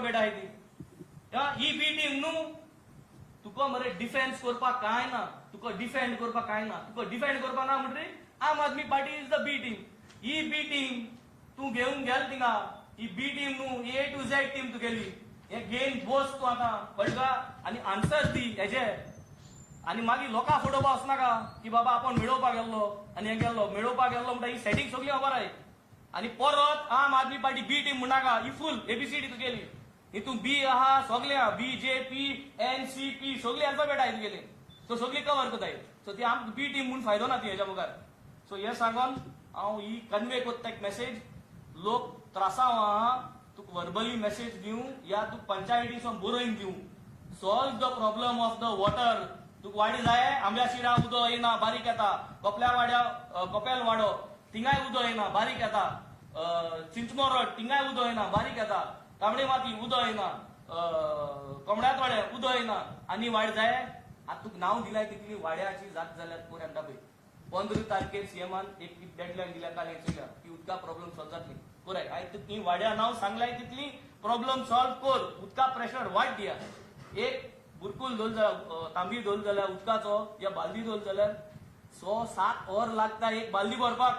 Alphabet आहाय ती. ही बी team न्हू. तुका मरे डिफेन्स करपाक कांय ना, तुका डिफेंड करपाक कांय ना, तुका डिफेंड करपाक ना म्हणटरी Aam Aadmi Party is the B team. He B team तूं घेवन गेल थिंगा, ही बी टीम न्हू, ए टू झेड टीम तुगेली. हे घेवन बस तूं आतां, कळ्ळें तुका? आनी आन्सर्स दी हेजे. आनी मागीर लोकां फटोवपा वचनाका की बाबा आपूण मेळोवपाक गेल्लो आनी हें गेल्लो मेळोवपाक गेल्लो म्हणटा. ही सेटींग सगळी खबर आहाय. आनी परत Aam Aadmi Party B team म्हणनाका. ही फूल एबीसीडी तुगेली. हितून बी आहा, सगळे आहा, B J P N C P सगळी अल्फाबेट आहाय तुगेली. सो सगळी कवर करताय. सो ती आम बी टीम म्हूण फायदो ना ती हेच्या मुखार. सो हें सांगोन हांव ही कन्वे कोत्ता एक मेसेज. लोक त्रासांव आहा. तुका वर्बली मेसेज दिवं या तुका पंचायतीसून बरोवन दिवं, solve the problem of the water. तुका वाडी जाय, आंब्या शिरा उदक येना, बारीक येता. कोपल्या वाड्या, कोपेल वाडो थिंगाय उदक येना, बारीक येता. चिंचमोरट थिंगाय उदक येना, बारीक येता. तांबडी माती उदक येना. कोंबड्यातवाडे उदक येना. आनी वाड जाय? आतां तुका नांव दिलाय तितली वाड्याची जात जाल्यार कोर येता पळय. 15 तारखेर सीएमान एक डेडलायन दिल्या काल हें की उदका प्रॉब्लेम सॉल्व जातली. कोराय आयज तुका ही वाड्या नांव सांगलाय तितली प्रॉब्लेम सॉल्व कर. उदका प्रेशर वाड दिया. एक बुरकुल धोल जाल्यार, तांबी धोल जाल्यार उदकाचो या बालदी धोल जाल्यार 6-7 वर लागता एक बालदी भरपाक.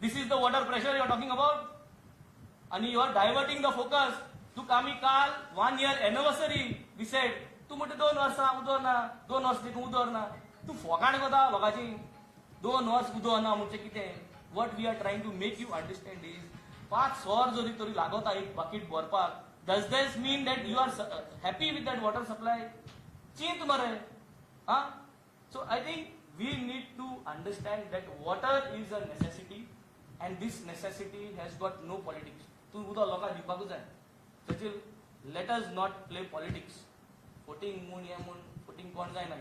This is the water pressure you are talking about आनी you are diverting the focus. तुका आमी काल 1 year anniversary we said, तूं म्हणटा 2 वर्सां उदक ना, 2 वर्स देखून उदक ना. तूं फोकाण कोता लोकांची. 2 वर्स उदक ना म्हणजे कितें? What we are trying to make you understand is 5 वर जरी तरी लागता एक बकीट भरपाक, does this mean that you are happy with that water supply? चिंत मरे. आं, so I think we need to understand that water is a necessity and this necessity has got no politics. तूं उदक लोकांक दिवपाकूच जाय. Sachil, let us not play politics. Voting म्हूण हें म्हूण voting कोण जायना.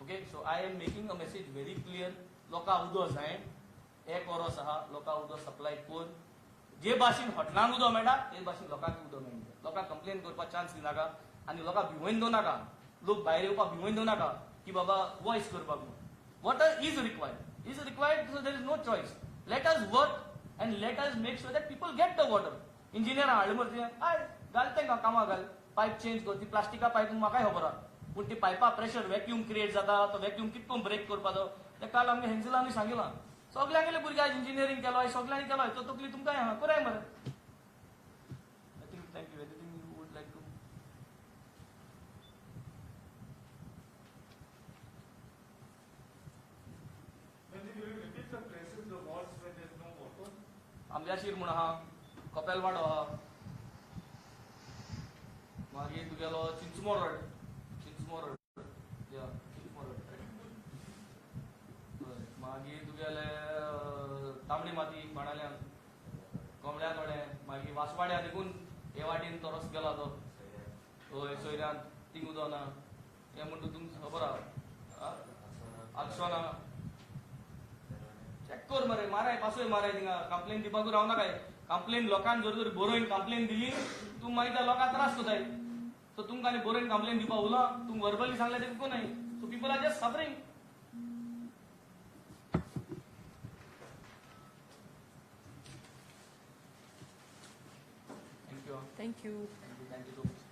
Okay, so I am making a message very clear. लोकांक उदक जाय, एक वरस आहा, लोकांक उदक सप्लाय कर. जे भाशेन हॉटेलान उदक मेळटा ते भाशेन लोकांक उदक मेळटा. लोकांक कंप्लेन करपाक चान्स दिनाका आनी लोकांक भिवोवन दवरनाका. लोक भायर येवपाक भिवोवन दवरनाका की बाबा वॉयस करपाक म्हूण. Water is required, is required. So there is no choice. Let us work and let us make sure that people get the water. Engineer हाडले मरे, हाड, घाल तांकां कामां घाल. पायप चेंज कर. ती प्लास्टिका पायप म्हाकाय खबर आहा, पूण ती पायपा प्रेशर वॅक्यूम क्रिएट जाता. तो वॅक्यूम कितको ब्रेक करपाचो तें काल आमगे हेन्सिलानूय सांगिलां. सगल्यांगेले भुरगे आयज इंजिनियरींग केलो, सगल्यांनी केलो. तो तकली तुमकांय आहा, कराय मरे. I think, thank you. Anything you would like to? Will you repeat the places, the wards where there is no water? आंब्याशीर म्हूण आहा, कपेलवाडो आहा, मागीर तुगेलो चिंचमोरड, चिंचमोरड या चिंचमोरड, मागीर तुगेले तांबडी माती बाणाल्यान, कोंबड्या थोडे, मागीर वासवाड्या देखून हे वाटेन तो रस्तो गेला तो, हय, सोयऱ्यांत थिंग उदक ना. हें म्हणटा तुमकां खबर आहा. आक्षोना चॅक कर मरे, माराय पासय माराय थिंगा. कंप्लेन दिवपाकूय रावनाकाय. कंप्लेन लोकांक जर जर बरोवन कंप्लेन दिली तूं मागीर त्या लोकांक त्रास कोताय. सो तुमकां आनी बरोवन कंप्लेन दिवपाक उरला. तूं वर्बली सांगलें तें कोनाय. So people are just suffering. Thank you. Thank you. Thank you, thank you so much.